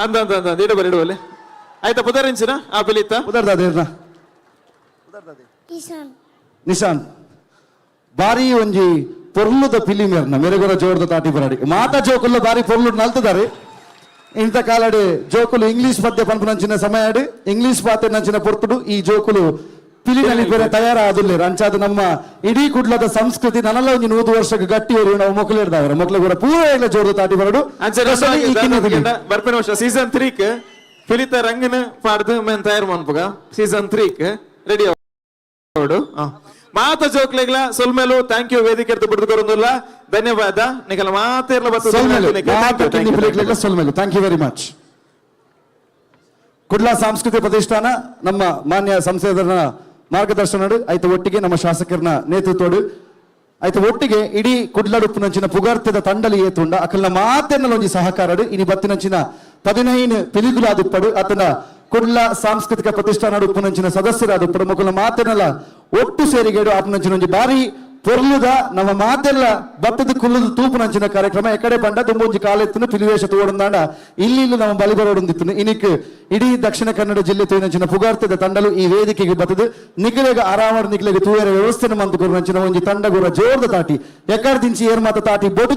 ಅಂದ ಅಂದ ಅಂದ ಇಡ ಬರಿ ಇಡುವಲ್ಲಿ. ಆಯ್ತಾ, ಪುದರಿಂಚಿನ ಆ ಪಿಲಿತ್ತ? ಉದರ್ದಾದೇರ್ನ? ಕಿಶನ್. ನಿಶಾಂತ್. ಬಾರಿ ಒಂಜಿ ಪೊರ್ಲುದ ಪಿಲಿ ಮೇರ್ನ ಮೆರೆಗೊರ ಜೋರ್ದ ತಾಟಿ ಬರಾಡಿ. ಮಾತಾ ಜೋಕುಲ್ಲ ಬಾರಿ ಪೊರ್ಲು ನಲ್ತದಾರೆ. ಇಂಥ ಕಾಲಡೆ ಜೋಕುಲು ಇಂಗ್ಲಿಷ್ ಪದ್ಯ ಪನ್ಪುನಂಚಿನ ಸಮಯ ಆಡ್ ಇಂಗ್ಲಿಷ್ ಪಾತೆ ನಂಚಿನ ಪೊರ್ತುಡು ಈ ಜೋಕುಲು ಪಿಲಿ ನಲಿಪೆರೆ ತಯಾರಾದುಲ್ಲೇರು. ಅಂಚಾದ ನಮ್ಮ ಇಡೀ ಕುಡ್ಲದ ಸಂಸ್ಕೃತಿ ನನಲ ಒಂಜಿ 100 ವರ್ಷಕ್ಕೆ ಗಟ್ಟಿ ನಾವು ಮೊಕ್ಕಲಿರ್ದಾವ್ರೆ. ಮೊಕ್ಕಲು ಕೂಡ ಪೂರ ಎಲ್ಲ ಜೋರ್ದ ತಾಟಿ ಬರಡು. ಅಂಚೆ ಈ ಕಿನ್ನ ಪಿಲಿ. ಬರ್ಪಿನ ವರ್ಷ ಸೀಸನ್ 3ಕ್ ಫಿಲಿತ ರಂಗನ ಪಾಡ್ದು ಮೇನ್ ತಯಾರು ಮನ್ಪುಗ. Season 3ಕ್ ready ಅವಡು. ಮಾತ ಜೋಕ್ಲೆಗ್ಲ ಸೊಲ್ಮೆಲು, thank you. ವೇದಿಕೆ ಬಿಡ್ದು ಕೊರೊಂದುಲ್ಲ, ಧನ್ಯವಾದ. ನಿಕಲ ಮಾತೇರ್ಲ. ಸೊಲ್ಮೆಲು. ಮಾತ ಕಿನ್ನಿ ಪಿಲಿಕ್ಲೆಗ್ಲ ಸೊಲ್ಮೆಲು. Thank you very much. Kudla ಸಾಂಸ್ಕೃತಿಕ ಪ್ರತಿಷ್ಠಾನ ನಮ್ಮ ಮಾನ್ಯ ಸಂಸದರ ಮಾರ್ಗದರ್ಶನಡು, ಆಯ್ತ ಒಟ್ಟಿಗೆ ನಮ್ಮ ಶಾಸಕರನ್ನ ನೇತೃತ್ವಡು, ಆಯ್ತ ಒಟ್ಟಿಗೆ ಇಡೀ ಕುಡ್ಲಡುಪ್ಪುನಂಚಿನ ಪುಗರ್ತೆದ ತಂಡಲಿ ಏತುಂಡ ಅಕಲ್ನ ಮಾತೆನ್ನಲ ಒಂಜಿ ಸಹಕಾರಡು ಇನಿ ಬತ್ತಿನಂಚಿನ 15 ಪಿಲಿಗುಲಾದುಪ್ಪಡು ಅತನ ಕುಡ್ಲ ಸಾಂಸ್ಕೃತಿಕ ಪ್ರತಿಷ್ಠಾನ ಉಪ್ಪುನಂಚಿನ ಸದಸ್ಯರಾದುಪ್ಪಡು ಮೊಕಲ್ನ ಮಾತೆನ್ನಲ ಒಟ್ಟು ಸೇರಿಗೇಡು ಆಪುನಂಚಿನ ಒಂಜಿ ಬಾರಿ ಪೊರ್ಲುದ ನಮ್ಮ ಮಾತೆಲ್ಲ ಬತ್ತದ ಕುಲ್ಲದ ತೂಪುನಂಚಿನ ಕಾರ್ಯಕ್ರಮ. ಎಕಡೆ ಪಂಡ ದುಂಬೊಂಜಿ ಕಾಲೆತ್ತುನು ಪಿಲಿವೇಶ ತೋಡುಂದಾಂಡ ಇಲ್ಲಿ ಇಲ್ಲಿ ನಮ್ಮ ಬಲಿ ಬರೋಡುಂದಿತ್ತುನು. ಇನಿಕ್ ಇಡೀ ದಕ್ಷಿಣ ಕನ್ನಡ ಜಿಲ್ಲೆ ತೂಯಿನಂಚಿನ ಪುಗಾರ್ತೆದ ತಂಡಲು ಈ ವೇದಿಕೆಗೆ ಬತ್ತದು ನಿಕಲೆಗ ಆರಾಮಡ್ ನಿಕಲೆಗ ತೂಯರ ವ್ಯವಸ್ಥೆನ ಮಂತು ಕೊರುನಂಚಿನ ಒಂಜಿ ತಂಡಗುರ ಜೋರ್ದ ತಾಟಿ. ಎಕಡ್ ದಿಂಚಿ ಏರ್ ಮಾತ ತಾಟಿ ಬೋಟು.